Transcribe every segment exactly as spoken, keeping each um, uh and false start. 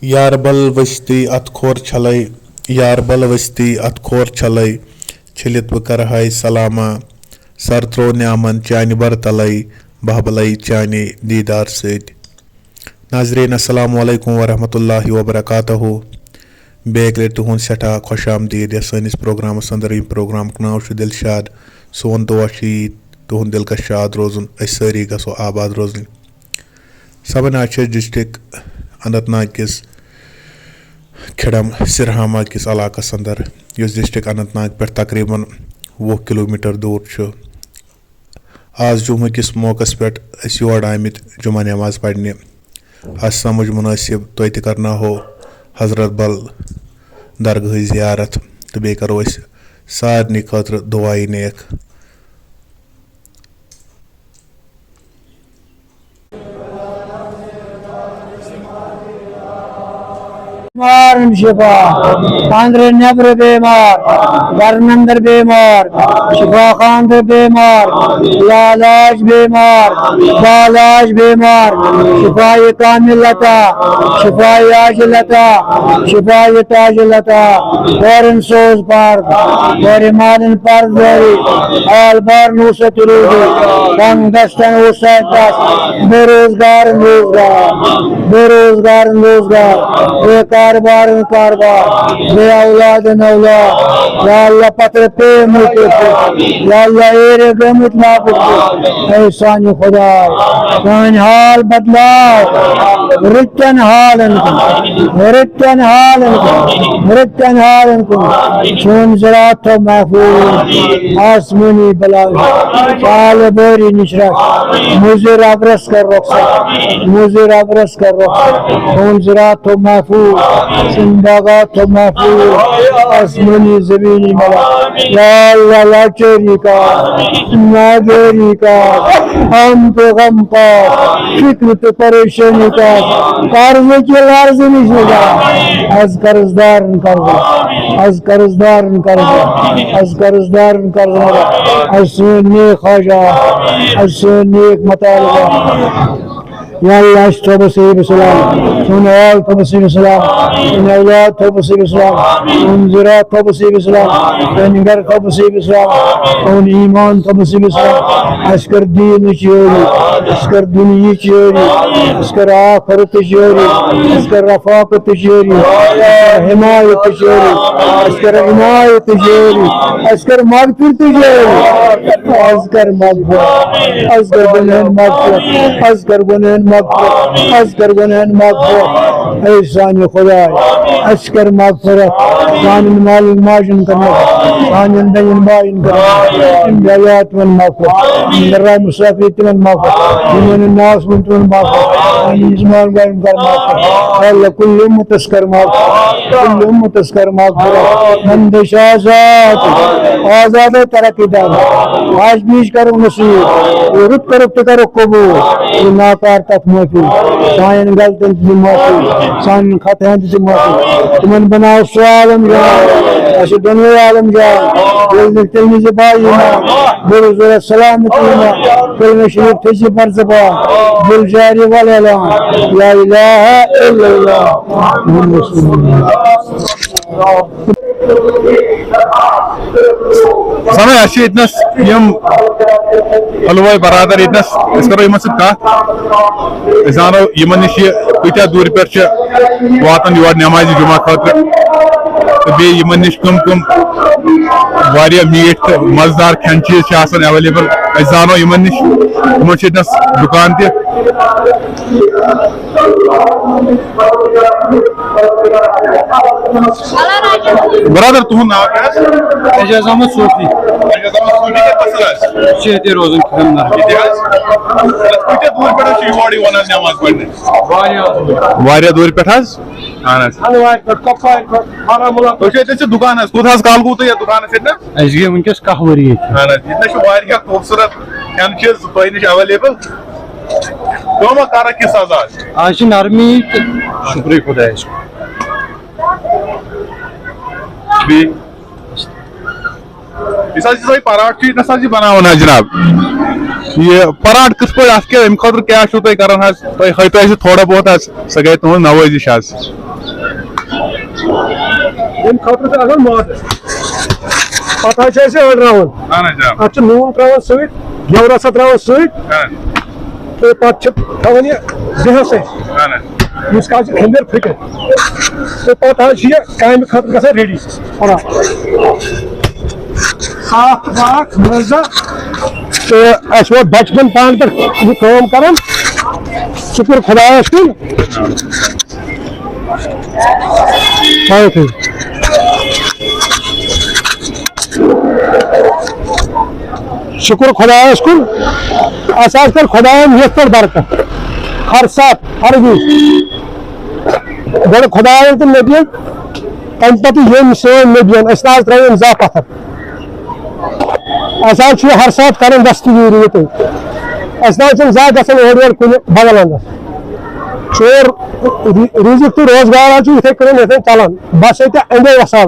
یاربل ؤستی اتھ کھور چھلے، یاربل ؤستی اتھ کھور چھلے، چھٔلِتھ بہٕ کرٕ ہاے سلامہ، سر ترٛوو نیامن چانہِ بر تلے، بہبلے چانہِ دیدار سۭتۍ۔ ناظرین، السلام علیکم ورحمۃ اللہ وبرکاتہ۔ بیٚیہِ اَکہِ لَٹہِ تُہُنٛد سٮ۪ٹھاہ خۄش آمدید یَتھ سٲنِس پروگرامَس اندر۔ ییٚمہِ پروگرامُک ناو چھُ دِلشاد۔ سون دُعا چھُ یی، تُہُنٛد دِلکش شاد روزُن، أسۍ سٲری گژھو آباد روزٕنۍ۔ سمن، آز چھِ أسۍ ڈسٹرکٹ اننت ناگ کِس کھِڈم سرہاما کِس علاقس اندر، یُس ڈسٹرکٹ اننت ناگ پٮ۪ٹھ تقریباً وُہ کلومیٹر دوٗر چھُ۔ آز جمعہ کِس موقعس پٮ۪ٹھ أسۍ یور آمٕتۍ جمعہ نماز پرنہِ۔ اَسہِ سمجھ مناسب تۄہہِ تہِ کرناوہو حضرت بل درگاہٕچ زیارت، تہٕ بیٚیہِ کرو أسۍ سارنٕے خٲطرٕ دعایہِ نیک۔ بیمارن شفا، اندر نبر بیمار، گرن اندر بیمار، شفا خاندر بیمار، لالاج بیمار، بالاج بیمار، شفای کامل عطا، شفای عاجل عطا، شفای تاجل عطا، فوراً سوز پارک، فوراً مالن پارک دوری، آل بار نوسط روزی، تنگ دستن اوسط دست، بے روزگار روزگار، بے روزگار روزگار، بے کاربار کاربار، بے اولاد اولاد۔ یا اللہ، پتر پے ملتے، یا اللہ، اے رے گمت نابود۔ اے سانہِ خدا، سانہِ حال بدلاو، رٕتٮ۪ن حالن کُن، رٕتٮ۪ن حالن کُن، رٕتٮ۪ن حالن کُن۔ سون زراعت تھو محفوظ، آسمانی بلائی، سال باری نشرت، مضر ابرس کر رخصت، مضر ابرس کر رخصت۔ سون زراعت تھو محفوظ، سون باغات تھو محفوظ، آسمانی زمینی ملا۔ یا اللہ، لاچاری کا، ناداری کا، ہم تو غم کا، فکر تو پریشانی کا، قرض کی لرز نش نجات۔ از قرض دارن قرض، از قرض دارن قرض، از قرض دارن قرض۔ از سون نیک خواجہ، از سون نیک مطالبہ۔ یا اللہ، اَسہِ تھوٚو صحیح سلام، سون حال تھوٚو صحیح سلام، سون اولاد تھوٚو صحیح سلام، سون زراعت تھوٚو صحیح سلام، سون گھر تھوٚو صحیح سلام، سون ایمان تھوٚو صحیح سلام۔ اَسہِ کر دینٕچ یٲری، اَسہِ کر دُنیہٕچ یٲری، اَسہِ کر آخرتٕچ یٲری، اَسہِ کر رفاقتٕچ یٲری، اَسہِ کر حمایتٕچ یٲری، اَسہِ کر عنایتٕچ یٲری، اَسہِ کر مغفرتٕچ یٲری۔ از کر مغفرت، از کر گنہن مغفرت، از کر گنہن مغفرت، از کر گنہن مغفرت۔ اے سانہِ خداے، اَسہِ کر مغفرت، سانٮ۪ن مالٮ۪ن ماجن کر مغفرت، سانٮ۪ن بیٚنٮ۪ن باین کر مغفرت، یِم بیٚیہِ تِمن مغفرت، یِم رحم مسافر تِمن مغفرت، یِمن ناس ووٚن تِمن مغفرت، سانٮ۪ن یِمن باین کر مغفرت۔ اللہ کل امتس کر مغفرت، کل امتس کر مغفرت۔ بندش آزاد، آزاد ترقی دار۔ آج بیچ کرو نصیب، یہ رُت کرو تہِ کرو قبول۔ یہ ناکار تک معافی، سانٮ۪ن غلطن تہِ دِ معافی، سانٮ۪ن خطاین تہِ دِ معافی۔ تِمن بناو سُہ عالم جان، اَسہِ دۄنوَے عالم جان۔ ییٚلہِ نہٕ تیٚلہِ نہٕ زِ باقی یِوان، بٔرِو ضروٗرت سلامتی یِوان۔ کلمہ شریف تھٲیزِ بر زبان، دل جاری وَل اعلان، لا الہ الا اللہ محمد رسول اللہ۔ سمے، اَسہِ چھِ ییٚتنَس یِم حلوٲے برادر ییٚتنَس، أسۍ کَرو یِمَن سۭتۍ کَتھ، أسۍ زانو یِمَن نِش یہِ کۭتیٛاہ دوٗرِ پٮ۪ٹھ چھِ واتان یور نٮ۪مازِ جُمعہ خٲطرٕ، تہٕ بیٚیہِ یِمَن نِش کٕم کٕم واریاہ میٖٹھۍ تہٕ مَزٕدار کھٮ۪ن چیٖز چھِ آسان ایویلیبل، أسۍ زانو یِمَن نِش، یِمَن چھِ ییٚتنَس دُکان تہِ۔ برادر، تُہُنٛد ناو کیٛاہ حظ؟ اعجاز احمد صوفی۔ اعجاز احمد صوفی کَتہِ پٮ۪ٹھ حظ؟ چھِ ییٚتی روزان کھِرم نرمل۔ ییٚتہِ حظ؟ کۭتیٛاہ دوٗرِ پٮ۪ٹھ حظ چھِ یور یِوان حظ نٮ۪ماز پَرنہِ؟ واریاہ دوٗرِ۔ واریاہ دوٗرِ پٮ۪ٹھ حظ؟ اَہَن حظ۔ ہنٛدوارِ پٮ۪ٹھ، کۄپوارِ پٮ۪ٹھ، بارہمولہ پٮ۪ٹھ۔ تُہۍ چھِو ییٚتہِ، تُہۍ چھِو دُکانَس، کوٗت حظ کال گوٚو تۄہہِ یَتھ دُکانَس ییٚتہِ نَس؟ اَسہِ گٔے وٕنکیٚس کاہ ؤری ییٚتہِ۔ اَہَن حظ، ییٚتہِ نَس چھُ واریاہ خوٗبصوٗرت کھٮ۪ن چیٖز تۄہہِ نِش ایویلیبل۔ کٲمہ کارا کِژھ حظ آز؟ آز چھِ نرمی تہٕ شُکرٕے خۄدایَس کُن۔ بیٚیہِ؟ یُس حظ یہِ تۄہہِ پراٹھ چھُ، ییٚتہِ نَس حظ یہِ بَناوان حظ جِناب۔ یہِ پراٹھ کِتھ پٲٹھۍ، اَتھ کیٛاہ، اَمہِ خٲطرٕ کیٛاہ چھُو تُہۍ کَران حظ؟ تۄہہِ ہٲیتو اَسہِ تھوڑا بہت حظ، سۄ گٔے تُہٕنٛز نوٲزِش حظ۔ اَمہِ خٲطرٕ چھُ آسان مازَس۔ پَتہٕ حظ چھِ اَسہِ أڑراوُن۔ اَہَن حظ، آ۔ اَتھ چھُ نوٗن ترٛاوان سۭتۍ، گٮ۪و رَژھا ترٛاوان سۭتۍ۔ اَہَن۔ تہٕ پَتہٕ چھِ تھاوان یہِ دِہَس أسۍ۔ اَہَن حظ۔ یُس کالَس یہِ خٔنٛدٕر پھٕٹہِ۔ تہٕ پَتہٕ حظ چھِ یہِ کامہِ خٲطرٕ گژھان ready۔ صاف تہٕ پاک مُنظم۔ تہٕ اَسہِ ووت بَچپَن پانہٕ پٮ۪ٹھ یہِ کٲم کَران۔ شُکُر خۄدایَس کُن۔ پانہٕ تہِ۔ شُکُر خۄدایَس کُن۔ اَسہِ حظ کٔر خۄدایَن یَتھ پٮ۪ٹھ برکت۔ ہر ساتہٕ، ہر وِزِ۔ گۄڈٕ خۄدایَن تہٕ نبیَن، تَمہِ پَتہٕ ییٚمۍ سٲنۍ نبیَن، أسۍ نہ حظ ترٛٲوِن زانٛہہ پَتھر۔ اَسہِ حظ چھُ یہِ ہر ساتہٕ کَران دستگیٖری ییٚتہِ۔ اَسہِ نہ حظ چھُنہٕ زانٛہہ گژھان اورٕ یورٕ کُنہِ بدل اَندَس۔ سون ری-، رِزِق تہٕ روزگار حظ چھُ یِتھَے کٔنۍ یِتھَے ژَلان۔ بَس ییٚتہِ اَمے وَسال۔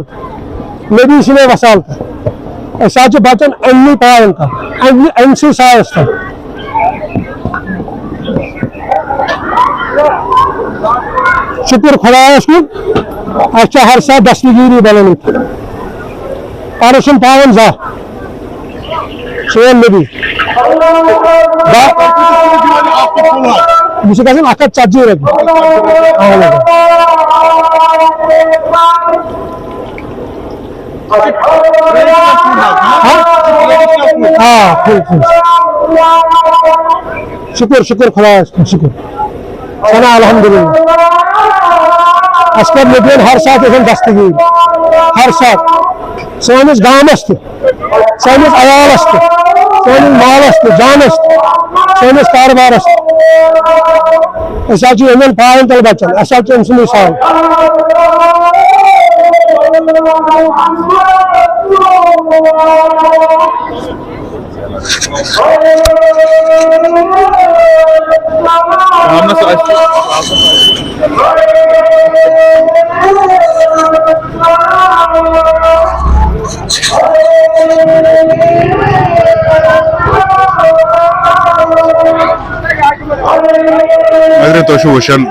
نبی سٕنٛدے وسالتہٕ۔ أسۍ حظ چھِ بچان اَمنٕے پاین تل، اَمہِ، اَمہِ سٕے سایَس تل۔ شُکُر خۄدایَس کُن، اَسہِ چھِ ہر ساتہٕ دستگیٖری بنٲومٕتۍ۔ پَرُس چھُنہٕ پاوان زانٛہہ۔ سون نبی۔ با-، یہِ چھُ گژھان اَکھ ہَتھ ژَتجی رۄپیہِ۔ اَہَن حظ۔ ہاں؟ آ، ٹھیٖک، ٹھیٖک۔ شُکُر، شُکُر خۄدایَس کُن، شُکُر۔ ثنا الحمدللہ۔ اَسہِ کٔر نبیَن ہر ساتہٕ یِہُنٛد دستگیٖر، ہر ساتہٕ۔ سٲنِس گامَس تہِ، سٲنِس عیالَس تہِ، سٲنِس مالَس تہِ، جانَس تہِ، سٲنِس کارٕبارَس تہِ۔ أسۍ حظ چھِ یِمَن پایَن تَل بَچان، اَسہِ حظ چھُ أمۍ سُنٛدُے سال۔ اگرے تُہۍ چھِو وٕچھان،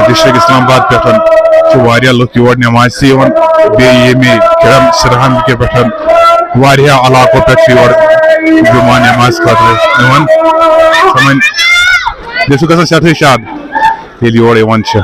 ڈسٹرکٹ اسلام آباد پٮ۪ٹھ چھِ واریاہ لُکھ یور نمازِ تہِ یِوان، بیٚیہِ ییٚمہِ کھِرم سرہندٕ کہِ پٮ۪ٹھ واریاہ علاقو پٮ۪ٹھ چھِ یور جمعہ نماز خٲطرٕ یِوان۔ تِمن بیٚیہِ چھُ گژھان سٮ۪ٹھاہ شاد ییٚلہِ یور یِوان چھِ۔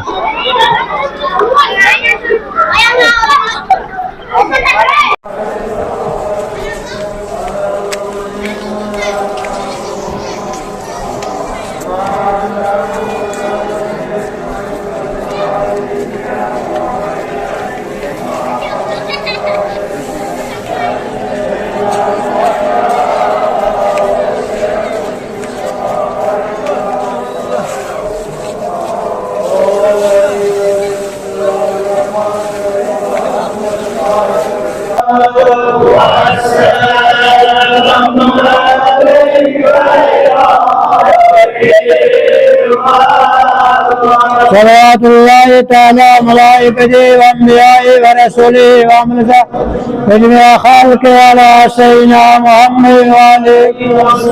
صلوات الله تعالى وملائكته وأنبيائه ورسله وأمته وجميع خلقه على سيدنا محمد وعلى آله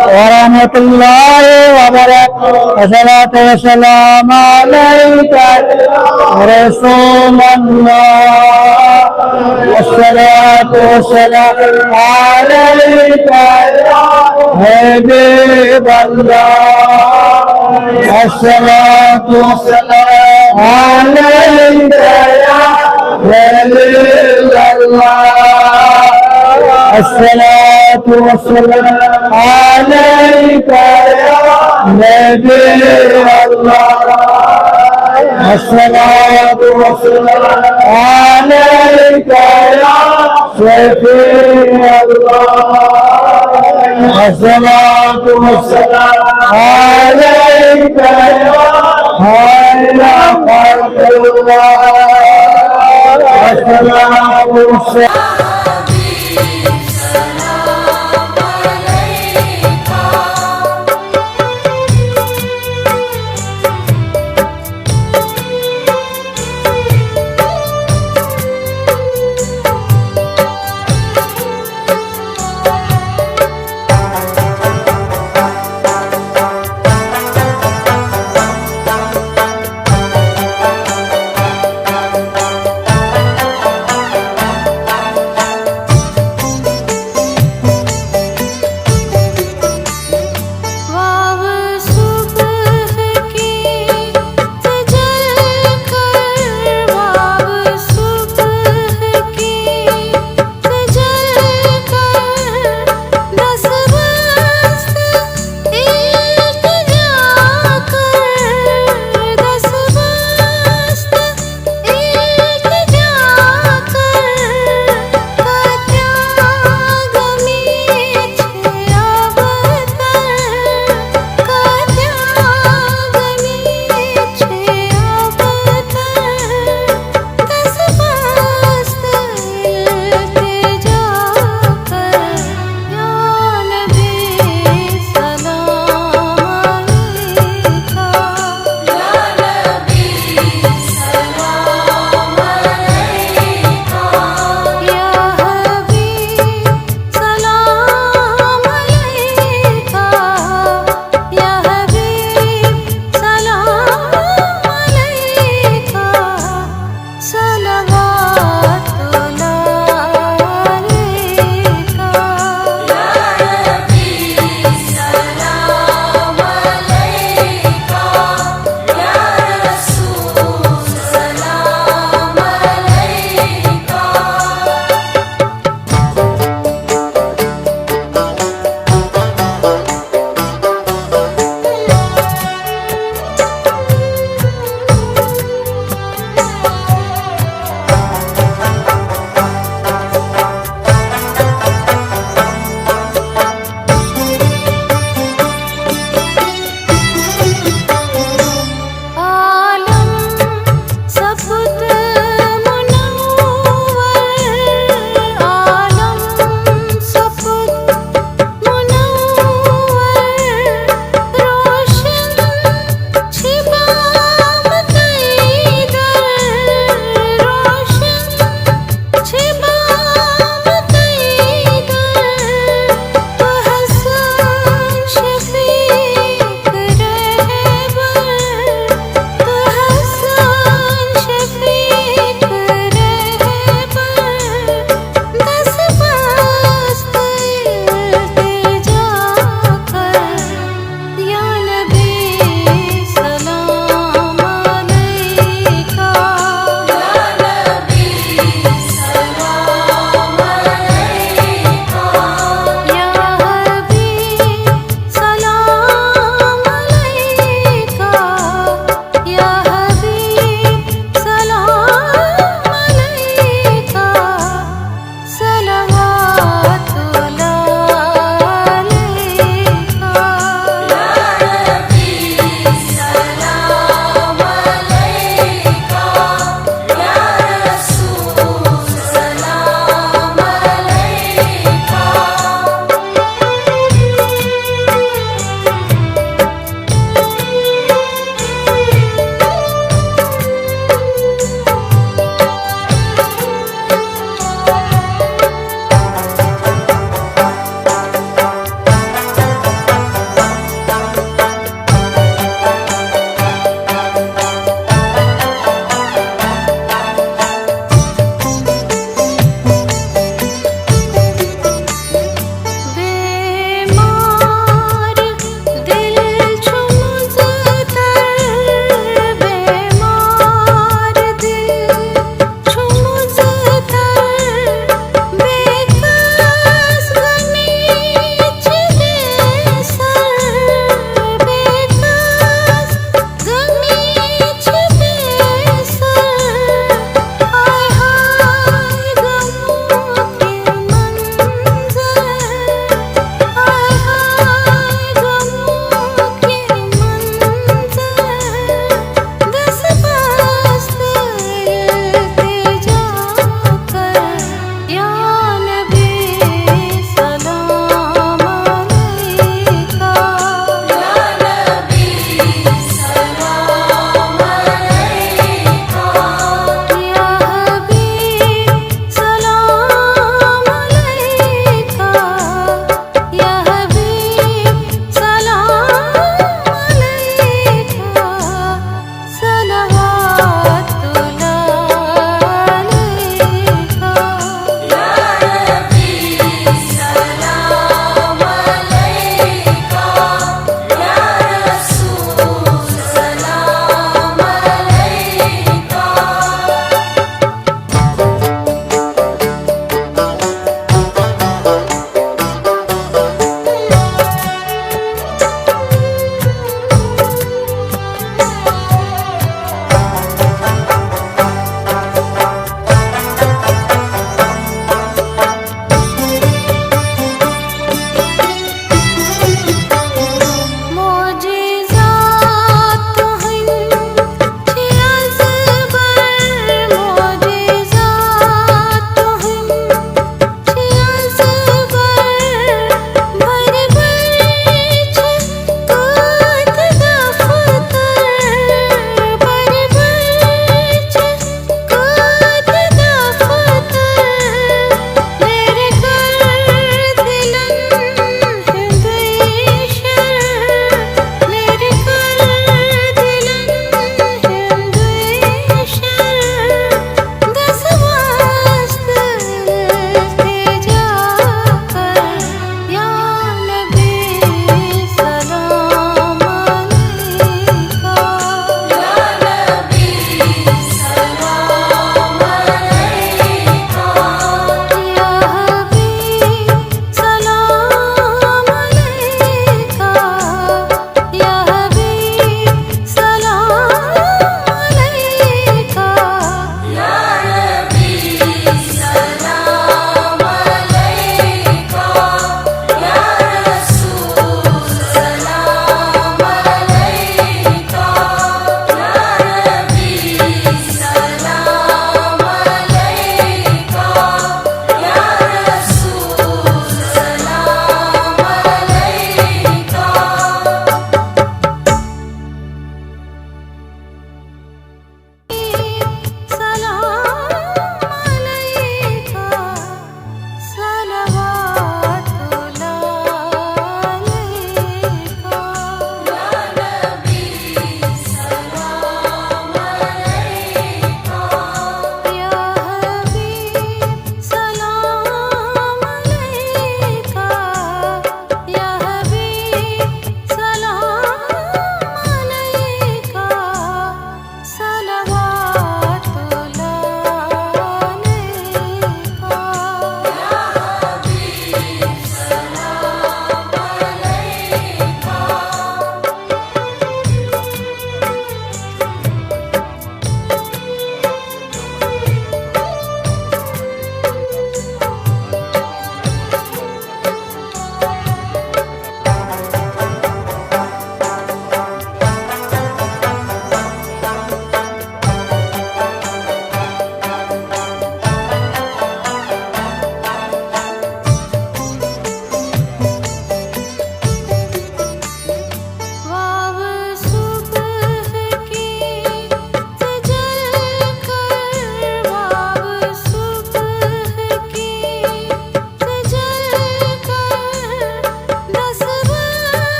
ورحمة الله وبركاته. الصلاة والسلام عليك يا رسول الله. الصلاة والسلام عليك يا حبيب الله. الصلاة والسلام عليك يا ولي الله. الصلاة والسلام عليك يا نبي الله. الصلاة والسلام عليك يا شفيع الله. الصلاة والسلام عليك يا خير خلق الله. الصلاة والسلام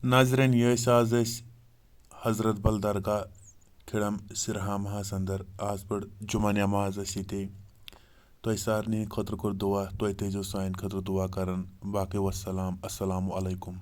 ناظرین، یہِ ٲسۍ آز أسۍ حضرت بل درگاہ کھِڑم سرہامہس اندر۔ آز پٔر جمعہ نماز اَسہِ ییٚتے۔ تۄہہِ سارنٕے خٲطرٕ کوٚر دعا، تُہۍ تہِ ٲسۍزیو سانہِ خٲطرٕ دعا کران۔ باقٕے وسلام، السلام علیکم۔